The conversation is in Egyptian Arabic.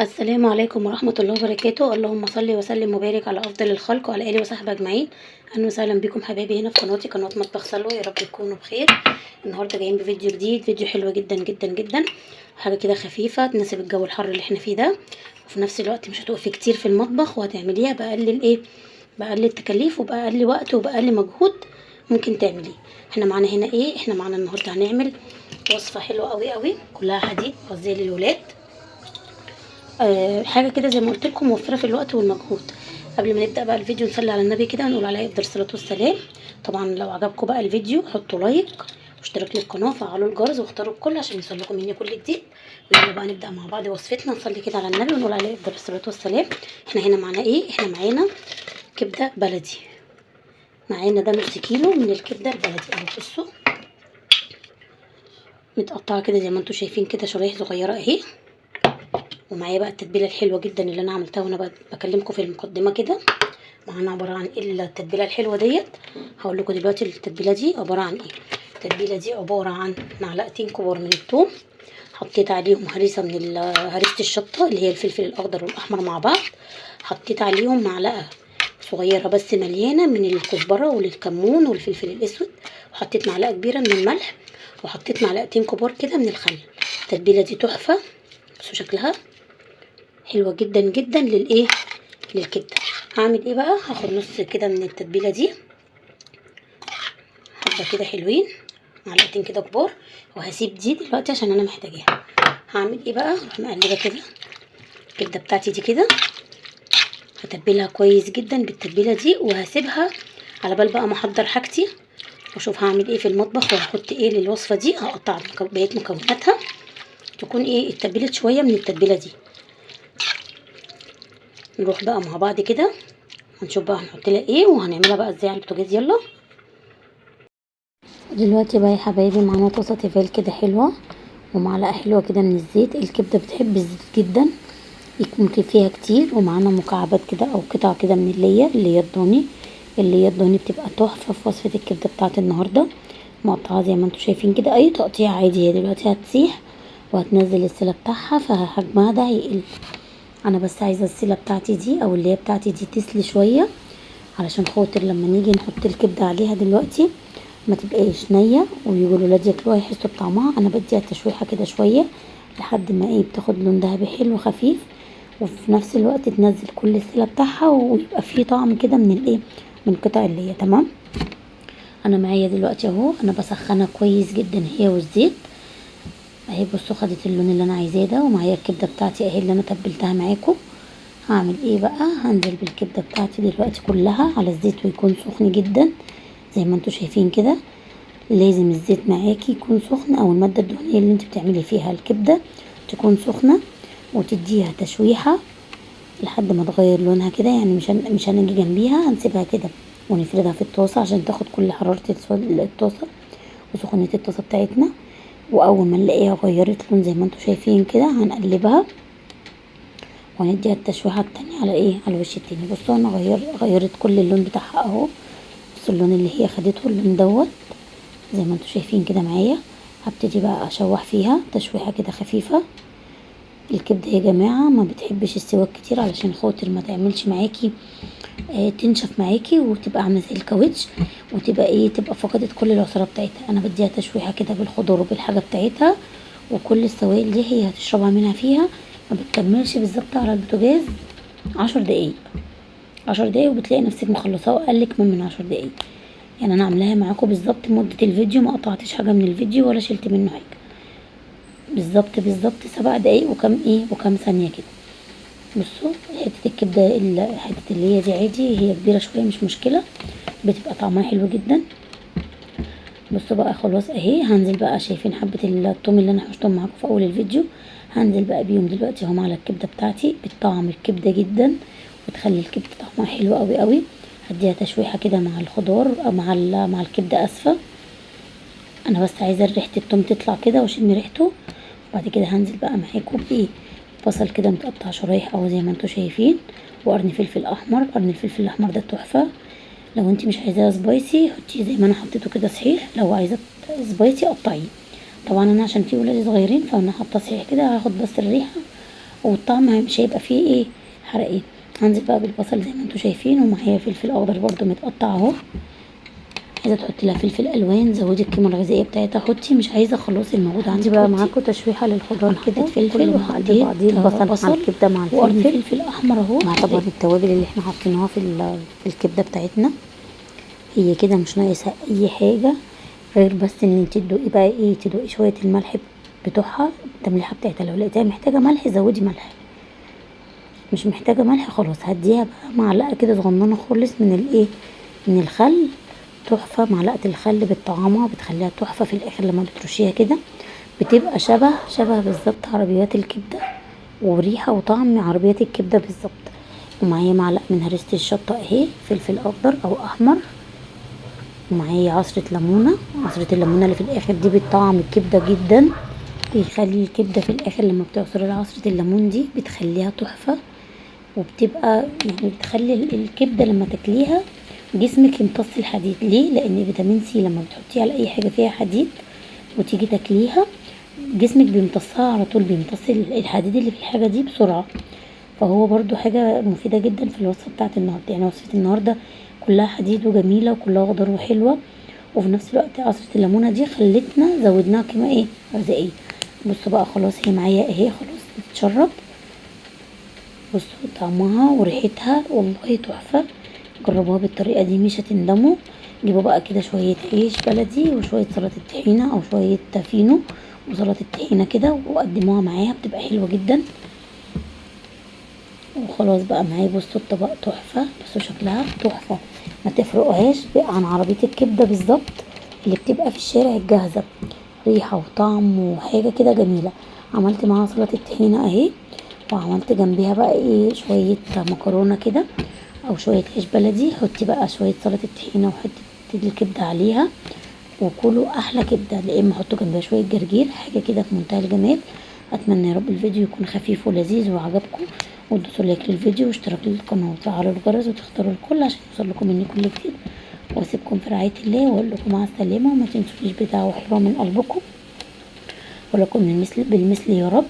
السلام عليكم ورحمة الله وبركاته. اللهم صل وسلم وبارك على أفضل الخلق وعلى آله وصحبه أجمعين. أهلا وسهلا بكم حبايبي هنا في قناتي، قناة مطبخ سلوى. يا رب تكونوا بخير. النهارده جايين بفيديو جديد، فيديو حلو جدا جدا جدا، حاجة كده خفيفة تناسب الجو الحر اللي احنا فيه ده، وفي نفس الوقت مش هتقفي كتير في المطبخ، وهتعمليها بأقل الايه، بأقل التكاليف وبأقل وقت وبأقل مجهود ممكن تعمليه. احنا معانا هنا ايه؟ احنا معانا النهارده هنعمل وصفة حلوة قوي قوي، كلها حديد غذائي للولاد، حاجة كده زي ما قلت لكم موفره في الوقت والمجهود. قبل ما نبدا بقى الفيديو نصلي على النبي كده ونقول عليه افضل الصلاة والسلام. طبعا لو عجبكم بقى الفيديو حطوا like واشتراك للقناة وفعلوا الجرس واختاروا الكل عشان يوصلكم مني كل جديد. ويلا بقى نبدا مع بعض وصفتنا، نصلي كده على النبي ونقول عليه افضل الصلاة والسلام. احنا هنا معانا ايه؟ احنا معانا كبده بلدي، معانا ده نص كيلو من الكبده البلدي اهو، بصوا متقطعه كده زي ما انتم شايفين كده شرايح صغيرة اهي. ومعايا بقى التتبيله الحلوة جدا اللي انا عملتها وانا بكلمكم في المقدمة كده. معانا عبارة عن ايه التتبيله الحلوة ديت؟ هقول لكم دلوقتي التتبيله دي عبارة عن ايه. التتبيله دي عبارة عن معلقتين كبار من الثوم، حطيت عليهم هريسه من هريسه الشطه اللي هي الفلفل الاخضر والاحمر مع بعض، حطيت عليهم معلقه صغيرة بس مليانة من الكزبره والكمون والفلفل الاسود، وحطيت معلقه كبيرة من الملح، وحطيت معلقتين كبار كده من الخل. التتبيله دي تحفة، بصوا شكلها حلوة جدا جدا للايه، للكبده. هعمل ايه بقى؟ هاخد نص كده من التتبيله دي، حبه كده حلوين، معلقتين كده كبار، وهسيب دي دلوقتي عشان انا محتاجاها. هعمل ايه بقى؟ هروح مقلبه كده الكبده بتاعتي دي كده، هتبلها كويس جدا بالتتبيله دي، وهسيبها على بال بقى ما احضر حاجتي واشوف هعمل ايه في المطبخ وهحط ايه للوصفه دي. هقطع بقية مكوناتها تكون ايه، اتبلت شوية من التتبيله دي. نروح بقى مع بعض كده هنشوف بقى هنحط لها ايه وهنعملها بقى ازاي على البوتاجاز. يلا دلوقتي بقى يا حبايبي معانا طاسه تيفال كده حلوة ومعلقة حلوة كده من الزيت. الكبده بتحب الزيت جدا، يكون فيها كتير. ومعانا مكعبات كده او قطع كده من الليه اللي هي الضاني، اللي هي الضاني بتبقى تحفة في وصفه الكبده بتاعت النهارده. مقطعه زي ما انتم شايفين كده، اي تقطيع عادي. هي دلوقتي هتسيح وهتنزل السلة بتاعها فحجمها ده هيقل. انا بس عايزه السلة بتاعتي دي او اللي هي بتاعتي دي تسلي شوية، علشان خاطر لما نيجي نحط الكبده عليها دلوقتي ما تبقاش نيه ويجوا الولاد ياكلوها يحسوا بطعمها. انا بديها تشويحه كده شوية لحد ما ايه، بتاخد لون ذهبي حلو خفيف، وفي نفس الوقت تنزل كل السلة بتاعها ويبقى فيه طعم كده من الايه، من قطع اللي هي. تمام. انا معايا دلوقتي اهو، انا بسخنها كويس جدا هي والزيت اهي. بصوا خدت اللون اللي انا عايزاه ده، ومعايا الكبده بتاعتي اهي اللي انا تبلتها معاكم. هعمل ايه بقى؟ هنزل بالكبده بتاعتي دلوقتي كلها على الزيت، ويكون سخن جدا زي ما انتم شايفين كده. لازم الزيت معاكي يكون سخن، او المادة الدهنية اللي انت بتعملي فيها الكبده تكون سخنة، وتديها تشويحه لحد ما تغير لونها كده. يعني مش هنجي جنبيها، هنسيبها كده ونفردها في الطاسه عشان تاخد كل حرارة الطاسه وسخونيه الطاسه بتاعتنا. واول ما نلاقيها غيرت لون زي ما انتم شايفين كده هنقلبها وهنديها التشويحه التانية على ايه، على الوش التاني. بصوا انا غيرت كل اللون بتاعها اهو. بصوا اللون اللي هي خدته، اللون دوت زي ما انتم شايفين كده معايا. هبتدي بقى اشوح فيها تشويحه كده خفيفة. الكبده يا جماعة ما بتحبش السواك كتير علشان خاطر ما تعملش معاكي تنشف معاكي وتبقى عامله زي الكاوتش، وتبقى ايه، تبقى فقدت كل العصاره بتاعتها. انا بديها تشويحه كده بالخضار وبالحاجه بتاعتها، وكل السوائل دي هي هتشربها منها فيها. ما بتكملش بالظبط على البوتاجاز 10 دقايق، 10 دقايق وبتلاقي نفسك مخلصاها، واقل كمان من 10 دقايق. يعني انا عاملاها معاكم بالظبط مده الفيديو، ما قطعتش حاجة من الفيديو ولا شلت منه حاجة، بالظبط بالظبط 7 دقايق وكم ايه وكم ثانية كده. بصوا حتة الكبده، حتة اللي هي دي عادي، هي كبيرة شوية مش مشكلة، بتبقى طعمها حلو جدا. بصوا بقى خلاص اهي، هنزل بقى. شايفين حبه الثوم اللي انا حشتهم معاكم في اول الفيديو، هنزل بقى بيهم دلوقتي هم على الكبده بتاعتي. بتطعم الكبده جدا وتخلي الكبده طعمها حلو قوي قوي. هديها تشويحه كده مع الخضار او مع الكبده، اسفه انا بس عايزه ريحه الثوم تطلع كده واشم ريحته. وبعد كده هنزل بقى معاكم بايه، بصل كده متقطع شرايح اهو زي ما انتم شايفين، وقرن فلفل احمر. قرن الفلفل الاحمر ده تحفة. لو انت مش عايزاه spicy حطيه زي ما انا حطيته كده صحيح، لو عايزاه spicy قطعية. طبعا انا عشان في ولادي صغيرين فانا حاطاه صحيح كده، هاخد بس الريحة والطعم مش هيبقى فيه ايه حرقان. هنزل بقى بالبصل زي ما انتم شايفين، ومعايا فلفل اخضر برده متقطع اهو. عايزه تحطي لها فلفل الوان زودي القيمة الغذائية بتاعتها، حطي، مش عايزه خلاص الموجود عندك بقى. حطي. معاكم تشويحه للخضار كده، فلفل كله مع قلب وحطيت بعضيه، البصل مع الكبده مع وقرن الفلفل فلفل احمر اهو، مع طبعا التوابل اللي احنا حاطيناها في الكبده بتاعتنا. هي كده مش ناقصه اي حاجة غير بس ان انت تدوقي بقى ايه، تدوقي شوية الملح بتوعها، التمليحه بتاعتها. لو لقيتيها محتاجه ملح زودي ملح، مش محتاجه ملح خلاص هديها بقى معلقه كده صغننه خالص من الايه، من الخل. تحفة معلقه الخل بتطعمها، بتخليها تحفة في الاخر لما بترشيها كده، بتبقى شبه شبه بالظبط عربيات الكبده، وريحه وطعم عربيات الكبده بالظبط. ومعايا معلقه من هريسه الشطه اهي، فلفل اخضر او احمر، ومعايا عصره ليمونه. عصره الليمونه اللي في الاخر دي بتطعم الكبده جدا، بيخلي الكبده في الاخر لما بتعصري لها عصره الليمون دي بتخليها تحفة، وبتبقى يعني بتخلي الكبده لما تاكليها جسمك يمتص الحديد. ليه؟ لان فيتامين سي لما بتحطيه على اي حاجة فيها حديد وتيجي تاكليها جسمك بيمتصها على طول، بيمتص الحديد اللي في الحاجة دي بسرعة. فهو برضو حاجة مفيدة جدا في الوصفة بتاعت النهارده. يعني وصفه النهارده كلها حديد وجميلة وكلها خضار وحلوه، وفي نفس الوقت عصره الليمونه دي خلتنا زودناها قيمة ايه غذائية. بصوا بقى خلاص هي معايا اهي، خلاص بتتشرب. بصوا طعمها وريحتها والله تحفة، جربوها بالطريقة دي مش هتندموا. جيبوا بقى كده شوية عيش بلدي وشوية سلطة طحينه او شوية فينو وسلطة طحينه كده، وقدموها معاها بتبقى حلوة جدا. وخلاص بقى معايا، بصوا الطبق تحفة، بصوا شكلها تحفة، ما تفرقوهاش عن عربية الكبده بالظبط اللي بتبقى في الشارع الجاهزة، ريحه وطعم وحاجه كده جميلة. عملت معاها سلطة طحينه اهي، وعملت جنبيها بقى ايه شوية مكرونه كده او شوية عيش بلدي. حطي بقى شوية سلطة طحينه وحطي الكبده عليها وكلوا احلى كبده. يا اما حطوا جنبها شوية جرجير، حاجة كده في منتهى الجمال. اتمنى يا رب الفيديو يكون خفيف ولذيذ وعجبكم، وتدوسوا like للفيديو واشتراك للقناة وتفعلوا الجرس وتختاروا الكل عشان يوصل لكم مني كل جديد. واسيبكم في رعاية الله واقول لكم مع السلامة، وما تنسونيش بدعوة حلوة من قلبكم، ولكم بالمثل يا رب.